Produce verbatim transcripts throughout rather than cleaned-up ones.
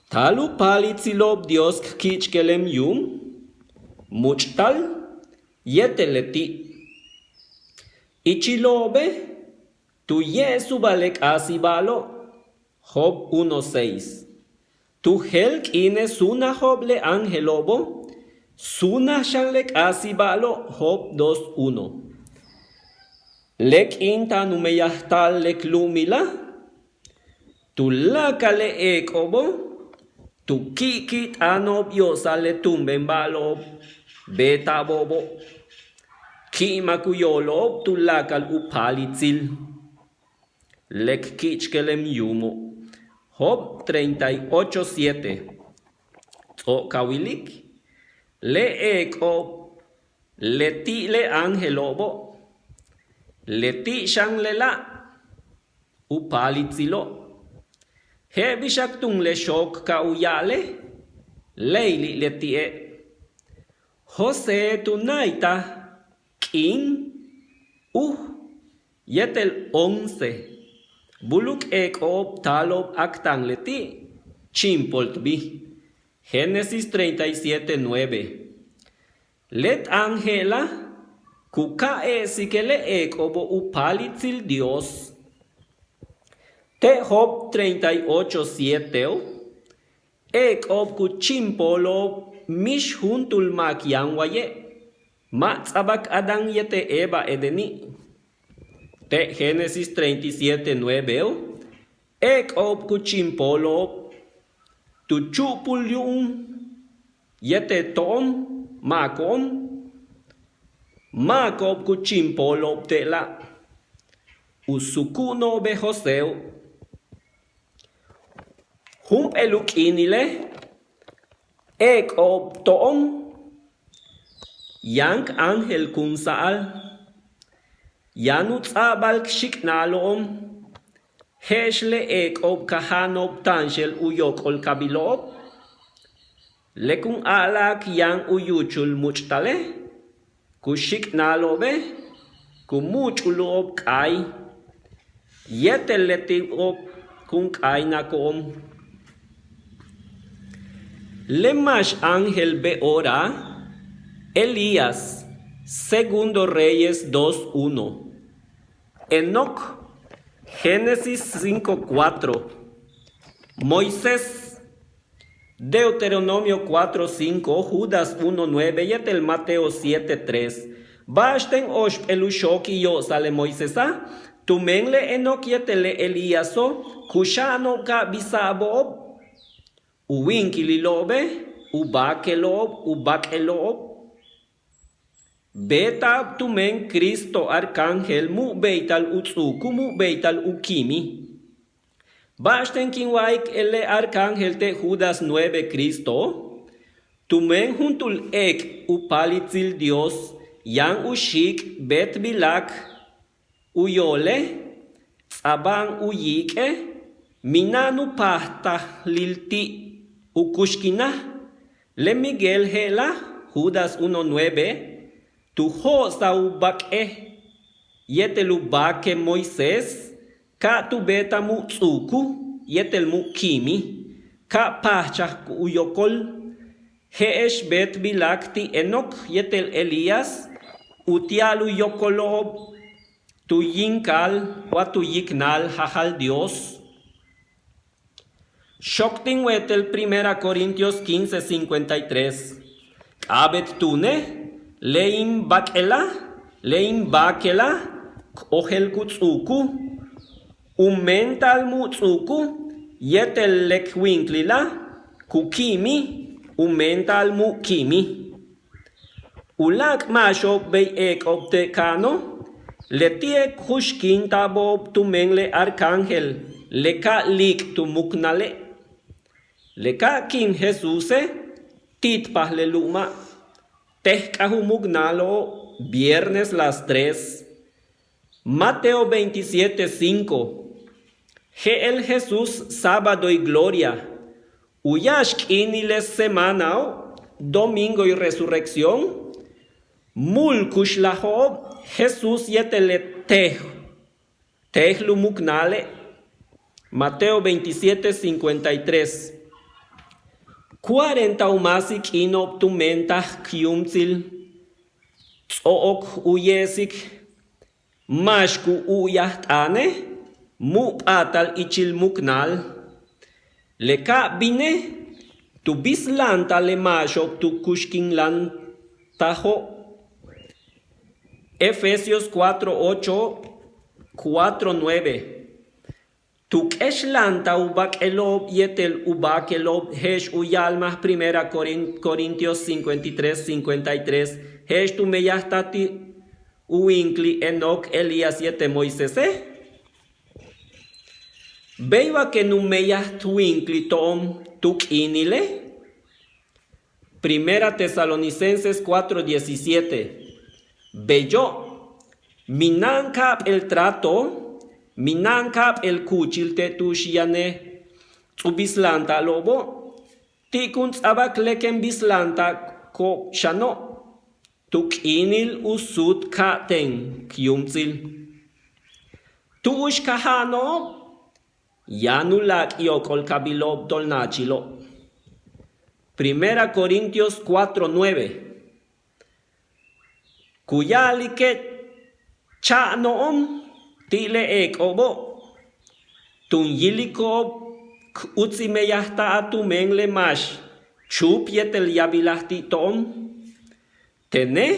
Taal u palitsilo'ob Dios k ki'ichkelem yuum, much'tal yéetel leti'. Ichilo'obe' tu ye'esubáaj le k'aasiba'alo'. Job uno seis. Tu jeel k'iine' suunajo'ob le ángelo'obo', suunaj xan le k'aasiba'alo'. Job dos uno. Le k'iin táan u meyajta'al le k lu'umila', tuláakal le eek'o'obo' tu ki'iki' t'aano'ob yo'osal le tuunben ba'alo'ob beeta'abo'obo'. Ki'imak u yóolo'ob tuláakal u palitsil le k ki'ichkelem yuumo'. Job treinta y ocho siete. Ts'o'ok a wilik le eek'o'ob, leti' le ángelo'obo', leti' xan lela' u palitsilo'. Je'el bix k túun le xook ka u ya'ale', léeyli' leti'e'. José tu náaytaj k'iin, uj yéetel once. Búuluk eek'o'ob taalo'ob k táan leti' chíimpoltbil. Génesis treinta y siete nueve. Le t'aan je'ela' ku ka'a e'esike' le eek'o'obo' u palitsil Dios. Te' Job treinta y ocho sieteo', eek'o'ob ku chíimpolo'ob mix juntúul máak yaan waye', ma' ts'a'abak Adán yéetel Eva Edeni'. Te' Génesis treinta y siete nueveo', eek'o'ob ku chíimpolo'ob tu chu'upul yuum yéetel to'on máako'on. Máako'ob ku chíimpolo'ob te'ela'. U suku'uno'obe' Joseo'. Jump'éel u k'iinile' eek'o'ob to'on, yaan k ángel kunsa'al, yaan u ts'a'abal k xiknalo'on. Je'ex le eek'o'ob kaja'ano'ob táanxel u yokol kabilo'ob, le kun a'ala'ak yaan u yúuchul much'tale', ku xiknalo'obe' ku múuch'ulo'ob k'aay yéetel leti'ob kun k'aay nako'on. Le máax ángel be'ooraa', Elías, Segundo Reyes dos uno. Enoc, Génesis cinco cuatro. Moisés, Deuteronomio cuatro cinco, Judas uno nueve yéetel Mateo siete tres. Ba'axten óoxp'éel u xook in yo'osal le Moisésa', tumen le Enoc yéetel le Elíaso' kuxa'ano'ob ka bisa'abo'ob, u wíinkililo'obe', u baakelo'ob, u bak'elo'ob. Beeta'ab tumen Cristo arcángel mu' béeytal u ts'uuku, mu' béeytal u kíimi. Ba'axten kin wa'alik le arcángel te' Judas nueve Cristo, tumen juntúul eek' u palitsil Dios yaan u xiik' beetbilak u yóole', ts'a'aba'an u yiik'e', mina'an u páajtalil ti' u kuxkinaj. Le Miguel je'ela', Judas uno nueve, tu jo'osaj u bak'e' yéetel u baake' Moisés, ka tu beetaj mu' ts'uuku yéetel mu' kíimi, ka páajchaj u yokol. Je'ex beetbilak ti' Enoc yéetel Elías, utia'al u yokolo'ob tu yíinkaal wa tu yiknal jajal Dios. Xook tin wéetel Primera Corintios quince cincuenta y tres. K'a'abéet túune', le in bak'ela', le in baakela', k ojel ku ts'uuku. U meenta'al mu' ts'uuku yéetel le k wíinklila' ku kíimi, u meenta'al mu' kíimi. U láak' máaxo'ob bey eek'o'ob te' ka'ano', leti'e' k kuxkinta'abo'ob tumen le arcángel le ka' líik' tu muknale'. Le ka' kíim Jesuse' tíitpaj le lu'uma', tejk'aj u muknalo'ob, viernes las tres. Mateo veintisiete cinco. Je'el Jesús sábado y gloria. U yáax k'iinil le semanao', domingo y resurrección, múul kuxlajo'ob Jesús yéetel le tej, tejl u muknale'. Mateo veintisiete cincuenta y tres. Cuarenta u máasil k'iino'ob tumen taj k yuumtsil ts'o'ok u ye'esik máax ku u'uyaj t'aane' mu' p'áatal ichil muknal. Le ka' bine' tu bislantaj le máaxo'ob tu kuxkinlantajo'. Efesios cuatro ocho, cuatro nueve. Tu k'exlantaj u bak'elo'ob yéetel u baakelo'ob je'ex u ya'almaj Primera Corin- Corintios cincuenta y tres, cincuenta y tres, je'ex tu meyajtaj ti' u wíinklil Enoc, Elías yéetel Moisese'. Bey wa ken u meyaj tu wíinklil to'on tu k'iinile'. Primera Tesalonicenses cuatro diecisiete. Beyo', mina'an ka'ap'éel trato, mina'an ka'ap'éel kúuchil te' tu'ux yanej ts'u bislantalo'obo', ti' kun ts'a'abal k leken bislantako'ob xano', tu k'iinil u suut ka'atéen k yuumtsil. Tu'ux kaja'ano'ob yaan u láak' yóok'olkabilo'ob tolna'achilo'. Primera Corintios cuatro nueve. Ku ya'alike' cha'ano'on ti' le eek'o'obo', tun yiliko'ob k utsil meyajta'al tumen le máax chuup yéetel yaabilaj ti' to'on. Tene'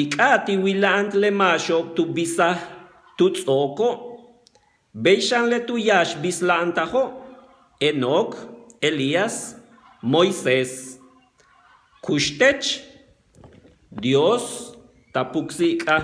ik'a'aj tin wila'ant le máaxo'ob tu bisaj tu ts'o'oko', bey xan le tu yáax bisla'antajo', Enoc, Elías, Moisés. Kux tech, Dios ta puksi'ik'aj.